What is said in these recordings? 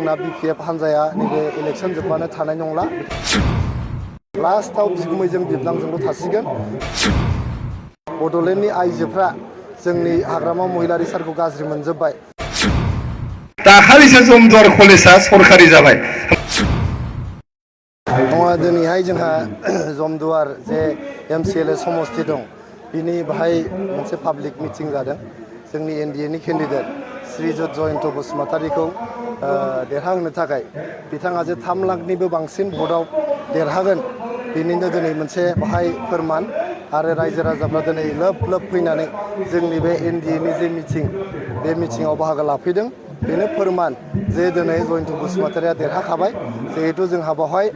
जोंना BPF हान्जाया नैबे इलेक्सन जोबबानो थानाय नंला लास्टआव बिगुमैजों बिबनांजोंल' थासिगोन बड'लेण्डनि आइजोफ्रा जोंनि हाग्रामा महिलारि सारखौ गाज्रि मोनजोब्बाय दाखालिसो जमदुवार कलेजआ सरखारि जाबाय नङा दिनैहाय जोंहा जमदुवार जे MCLA समस्ति दं बिनि बाहाय मोनसे पाब्लिक मिटिं जादों जोंनि NDA नि केन्डिडेट श्रीजुत जयन्त बसुमतारीखौ देरहाहोनो थाखाय बिथाङा जे 3 लाखनिबो बांसिन भटआव देरहागोन बेनिनो दिनै मोनसे बाहाय फोरमान आरो रायजो राजाफ्रा दिनै लोब लोब फैनानै जोंनि बे NDA नि जे मिटिं बे मिटिंआव बाहागो लाफैदों बेनो फोरमान जे दिनै जयन्त बसुमतारीया देरहाखाबाय जिहेतु जोंहा बावहाय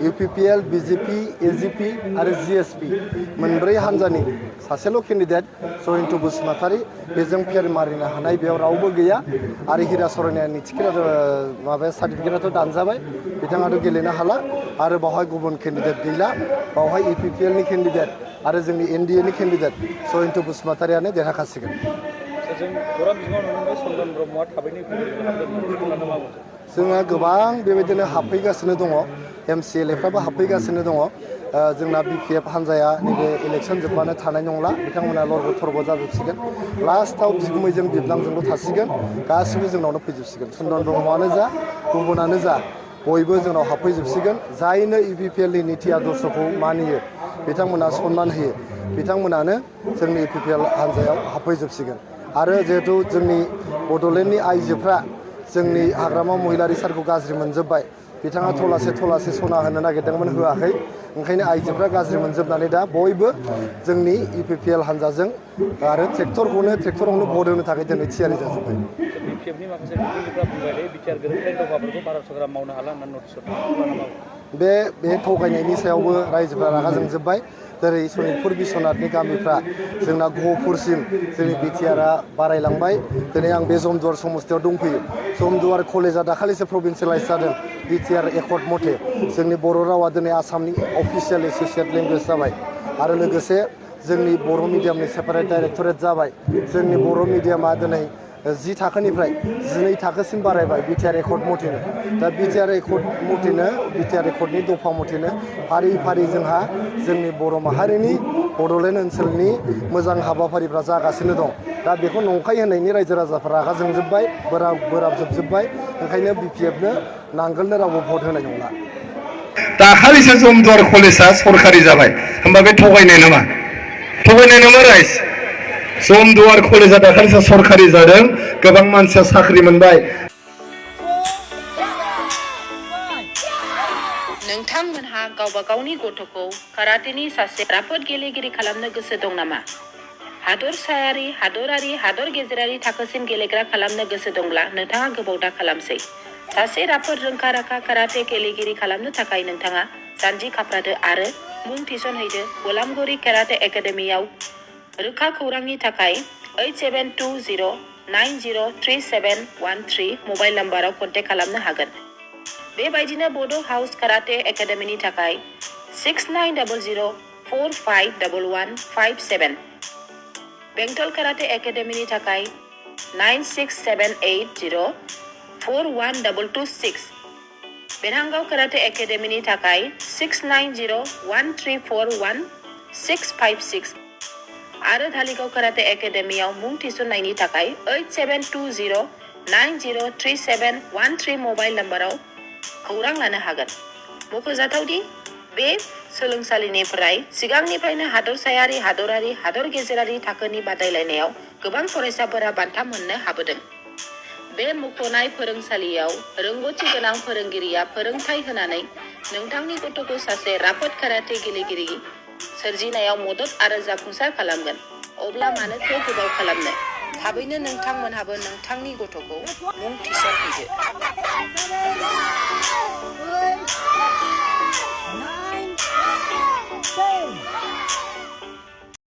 UPPL BJP AGP आरो GSP मोनब्रै हान्जानि सासेल' केन्डिडेट जयन्त बसुमतारी बेजों फेर मारिनो हानाय बेयाव रावबो गैया आरो हिरा सरनायानि टिकेट माबा सार्टिफिकेटआथ' दानजाबाय बिथाङाथ' गेलेनो हाला आरो बावहाय गुबुन केन्डिडेट गैला बावहाय UPPL नि केन्डिडेट आरो जोंनि NDA नि केन्डिडेट जयन्त बसुमतारीयानो देरहाखासिगोन जोंहा गोबां बेबायदिनो हाबफैगासिनो दङ MCLAफ्राबो हाबफैगासिनो दङ जोंना BPF हान्जाया नैबे इलेक्सन जोबबानो थानाय नंला बिथांमोना लरग' थरग' जाजोबसिगोन लास्टआव बिगुमैजों बिबनांजोंल' थासिगोन गासिबो जोंनावनो फैजोबसिगोन सुन्दन ब्रह्मआनो जा गुबुनानो जा बयबो जोंनाव हाबफैजोबसिगोन जायनो UPPL नि निति आदर्शखौ मानियो बिथांमोना सनमान होयो बिथांमोनानो जोंनि UPPL हान्जायाव हाबफैजोबसिगोन आरो जिहेतु जोंनि बड'लेण्डनि आइजोफ्रा जोंनि हाग्रामा महिलारि सारखौ गाज्रि मोनजोब्बाय बिथाङा थलासे सना होनो नागिरदोंमोन होआखै ओंखायनो आइजोफ्रा गाज्रि मोनजोबनानै दा बयबो जोंनि UPPL हान्जाजों आरो ट्रेक्टरावनो भट होनो थाखाय दिनै थियारि जाजोब्बाय BPFनि माखासे बिगुरफ्रा बुंबाय बिटिआर गोरोबथाय दफाफोरखौ भारत सरकारा मावनो हाला होननानै नटिस हरदों बे थगायनायनि सायावबो रायजोफ्रा रागा जोंजोब्बाय जेरै सनितपुर बिश्वनाथनि गामिफ्रा जोंना गहपुरसिम जोंनि BTRआ बारायलांबाय दिनै आं बे जमदुवार समस्तियाव दंफैयो जमदुवार कलेजआ दाखालिसो प्रभिन्सियेलाइज जादों BTR एकर्ड मथे जोंनि बर' रावा दिनै आसामनि अफिसियेल एस'सियेट लेंगुवेज जाबाय आरो लोगोसे जोंनि बर' मिडियामनि सेपारेट डाइरेक्टरेट जाबाय जोंनि बर' मिडियामा दिनै 10 थाखोनिफ्राय 12 थाखोसिम बारायबाय BTR एकर्ड मथेनो दा BTR एकर्डनि दफा मथेनो फारि फारि जोंहा जोंनि बर' माहारिनि बड'लेण्ड ओनसोलनि मोजां हाबाफारिफ्रा जागासिनो दं दा बेखौ नंखाय होननायनि रायजो राजाफ्रा रागा जोंजोब्बाय बोराबजोबबाय ओंखायनो BPFनो नांगोलनो रावबो भट होनाय नंला दाखालिसो जमदुवार कलेजआ सरखारि जाबाय होमबा बे थगायनाय नामा राइस जमदुवार कलेजआ दाखालिसो सरखारि जादों गोबां मानसिया साख्रि मोनबाय नोंथांमोनहा गावबा गावनि गथ'खौ काराटेनि सासे राफोद गेलेगिरि खालामनो गोसो दं नामा हादरसायारि हादर गेजेरारि थाखोसिम गेलेग्रा खालामनो गोसो दंब्ला नोंथाङा गोबाव दा खालामसै सासे राफोद रोंखा-राखा काराटे गेलेगिरि खालामनो थाखाय नोंथाङा जानजि खाफ्रादो आरो मुं थिसनहैदो गलामगुरि काराटे एकाडेमियाव रोखा खौरांनि थाखाय 8720903713 मबाइल नाम्बाराव कन्टेक्ट खालामनो हागोन बेबायदिनो बड' हाउस काराटे एकाडेमिनि थाखाय 6900451157 बेंटल काराटे एकाडेमिनि थाखाय 9678041226 बेरहांगाव काराटे एकाडेमिनि थाखाय 6901341656 आरो धालिगाव काराटे एकाडेमियाव मुं थिसननायनि थाखाय 8720903713 मबाइल नाम्बाराव खौरां लानो हागोन मख'जाथावदि बे सोलोंसालिनिफ्राय सिगांनिफ्रायनो हादरसायारि हादर गेजेरारि थाखोनि बादायलायनायाव गोबां फरायसाफोरा बान्था मोननो हाबोदों बे मुंख'नाय फोरोंसालियाव रोंग'थि गोनां फोरोंगिरिया फोरोंथाय होनानै नोंथांनि गथ'खौ सासे राफोद काराटे गेलेगिरि सोरजिनायाव मदद आरो जाफुंसार खालामगोन अब्ला मानोथो गोबाव खालामनो थाबैनो नोंथांमोनहाबो नोंथांनि गथ'खौ मुं थिसनहैदो